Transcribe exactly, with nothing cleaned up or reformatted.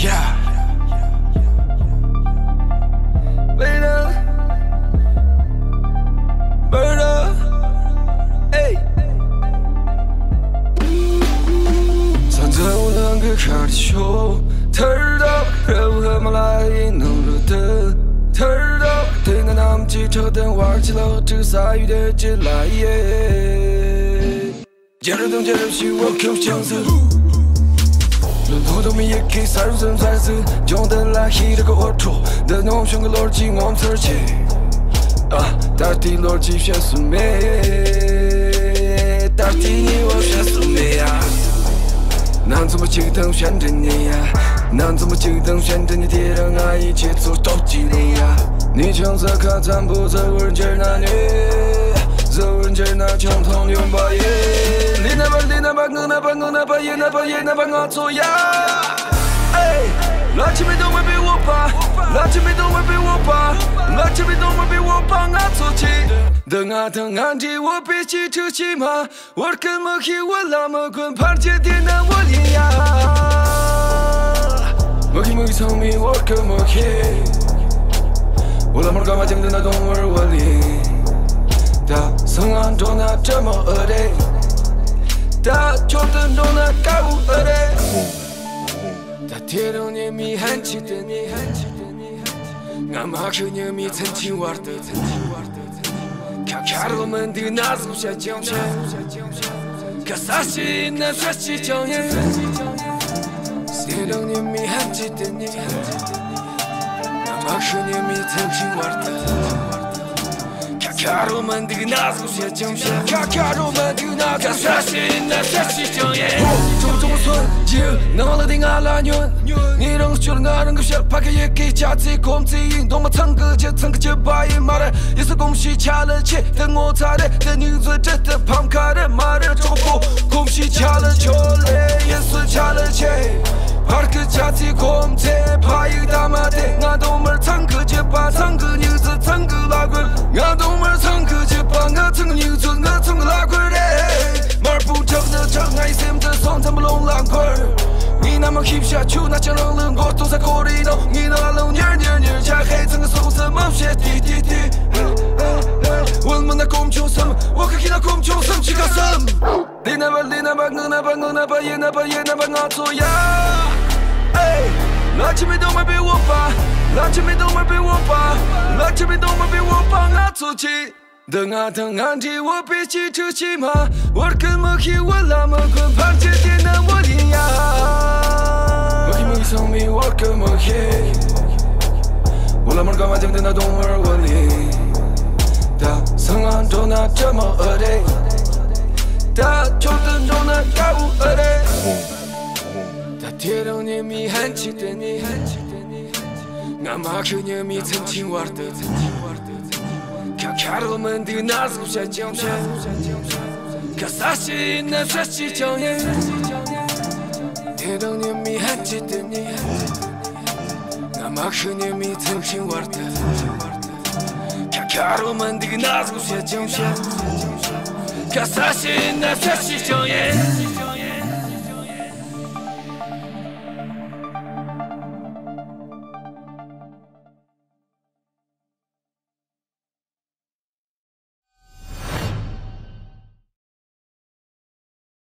Yeah. Later. Murder. Hey. Sanza ulanga kharcho. Turn up, rau malai nung ruta. Turn up, ting nam chi chok den war chi lo tu sa yu de chi la ye. རྒྱལ་རབས་དང་རྒྱལ་རབས་ཤིག་བོད་ཁྱིམ་བྱང་ཟིན། ལོ་ཐོག་ཐོག་མི་ཡི་གེ་གསར་འཛོམས་གསར་འཛིན། སྦྱོང་བརྡར་ལ་ཤེས་རིག་གི་འོད་འཕྲོ། འདི་ནོམ་བྱུང་གི་ལོ་རྒྱུས་ངོ་མཚར་ཆེ། ཨ། ད་ལྟའི་ལོ་རྒྱུས་བཤད་སྲོལ་མེད། ད་ལྟའི་ཉེ་བ་བཤད་སྲོལ་མེད་ཡ། ན་འཛོམས་པ་གཅིག་དང་བཤད་འདྲེན་ནི་ཡ། ན་འཛོམས་པ་གཅིག་དང་བཤད་འདྲེན་ནི་དེ་རང་ང་ཡི་ཆེད་ཚོར་སྟོབས་ཀྱིས་ལེན་ཡ། ནི་ཆང་ས་ཁ་འཚམ་པོ་ཟ་བར་འགྱུར་ན་ནི། ཟ་བར་འགྱུར་ན་ཆང་ཐང་ཡོང་པ་ཡི། ལི་ན་པ་ལི་ན་པ་ངུ་ན་པ་ངུ་ན་པ་ཡི་ན་པ་ཡི་ན་པ་ང་ཚོ་ཡ། ཨེ། ལ་ཆི་མི་དུང་མི་པི་འོ་པ། ལ་ཆི་མི་དུང་མི་པི་འོ་པ། ལ་ཆི་མི་དུང་མི་པི་འོ་པ་ང་ཚོ་ཆི། འདི་ང་དང་ང་འདྲའི་འོ་པའི་ཆི་ཁྲུ་ཆི་མ། བོད་སྐད་མི་ཤེས་བོད་ལྭ་མི་གོན་ཕར་ཆེར་དེ་ན་བོད་ཡིན་ཡ། མི་ཤེས་མི་ཤེས་ཚང་མས་བོད་སྐད་མི་ཤེས། བོད་ལྭ་མར་ག་མ་ཅང་དེ་ན་གདོང་བར་བོད་ཡིན། ད་སང་ང་འགྲོ་ན་བྲེ་མོ་ཨ་རེད། ད་ཁྱོད་དུ་འགྲོ་ན་དཀའ་བོ་ཨ་རེད། ད་དེ་རིང་ཉི་མའི་ཧན་ཆི་དེ་ནི། ང་མ་ཤི་ཉི་མའི་ཚན་ཆིན་བར་དུ། ཁ་ཁ་རོ་མི་འདུག་ན་ཟུག་བྱ་ཅང་བྱ། ཁ་ས་ཞིག་ན་ས་ཞིག་ཅང་ཡིན། སེ་རང་ཉི་མའི་ཧན་ཅི་དེ་ནི། ང་མ་ཤི་ཉི་མའི་ཚན་ཆིན་བར་དུ། ཁ་ཁ་རོ་མི་འདུག་ན་ཟུག་བྱ་ཅང་བྱ། ཁ་ཁ་རོ་མི་འདུག་ན་ཁ་ས་ཞིག་ན་ས་ཞིག་ཅང་ཡིན། ཅུང་ཅུང་སོན་གྱི་ནང་ལ་དེ་ང་ལ་ཉོན། ངའི་རང་སྐྱོར་ང་རང་གི་ཕྱིར་ཕ་གི་ཡི་གེ་ཅ་ཚེ་གོམ་ཚེ་ཡིན། གདོང་མ་ཚང་གི་ཅི་ཚང་གི་ཅི་བ་ཡིན་མ་རེད། ཡི་སི་གོམ་ཤི་ཆ་ལ་ཆེ་དེ་ངོ་ཚ་རེད། དེ་ནི་མཛོད་བྲེ་དེ་ཕམ་ཁ་རེད་མ་རེད། གྲོགས་པོ་གོམ་ཤི་ཆ་ལ་ཆོ་ལེ་ཡི་སི་ཆ་ལ་ཆེ། ཕར་གི་ཅ་ཚེ་གོམ་ཚེ་ཕ་ཡིག་ད་མ་དེ་ང་གདོང་མར་ཚང་གི་ཅི་བ་ཚང་གི་ཉི་ཚེ་ཚང་གི་ལ་གོན། ང་གདོང་མར་ཚང་གི་ཅི་བ་ང་ཚང་ཉི་ཚེ་ང་ཚང་ལ་གོན་རེད། དམར་པོ་ཁྲག་ནི་ཁྲག་ངའི་སེམས་དུ་སོང་ཙམ་རླུང་ལ་འཁོར། ངའི་ནམ་ཤེས་བྱ་ཆུ་ན་ཅང་རང་ལུང་མགོ་སྟོང་ས་ཁོ་རེ་ནོ། ངའི་ནང་ལུང་ཉེར་ཉེར་ཉེར་ཆ་ཧེ་ཚང་གི་སོང་ས་མ་བཤད་དེ་དེ་དེ། བོད་མི་ན་གོམ་ཆུང་སམ། བོད་ཁ་ཁྱི་ན་གོམ་ཆུང་སམ་ཅི་ག་སམ། ལི་ན་པ་ལི་ན་པ་ངུ་ན་པ་ངུ་ན་པ་ཡེ་ན་པ་ཡེ་ན་པ་ང་ཚོ་ཡ། ཨེ། ལ་ཆི་མི་དུང་མི་པི་འོ་པ། ལ་ཆི་མི་དུང་མི་པི་འོ་པ། ལ་ཆི་མི་དུང་མི་པི་འོ་པ་ང་ཚོ་ཆི། འདི་ང་དང་ང་འདྲའི་བོད་པའི་སྤྱི་འཐུས་ཕྱི་མ། བོད་སྐད་མི་ཤེས་བོད་ལྭ་མི་གོན་ཕར་ཆེར་དེ་ན་བོད་ཡིན་ཡ། མི་ཤེས་མི་ཤེས་ཚང་མས་བོད་སྐད་མི་ཤེས། བོད་ལྭ་མར་ག་མ་ཅང་དེ་ན་གདོང་མར་བོད་ཡིན། ད་སང་ང་འགྲོ་ན་བྲེ་མོ་ཨ་རེད། ད་ཁྱོད་དུ་འགྲོ་ན་དཀའ་བོ་ཨ་རེད། ད་དེ་རིང་ཉི་མའི་ཧན་ཆི་དེ་ནི། ང་མ་ཤི་ཉི་མའི་ཚན་ཆིན་བར་དུ། ཁ་ཁ་རོ་མི་འདུག་ན་ཟུག་བྱ་ཅང་བྱ། ཁ་ས་ཞིག་ན་ས་ཞིག་ཅང་ཡིན། དེ་རིང་ཉི་མའི་ཧན་ཆི་དེ་ནི། ང་མ་ཤི་ཉི་མའི་ཚན་ཆིན་བར་དུ། ཁ་ཁ་རོ་མི་འདུག་ན་ཟུག་བྱ་ཅང་བྱ། ཁ་ས་ཞིག་ན་ས་ཞིག་ཅང་ཡིན།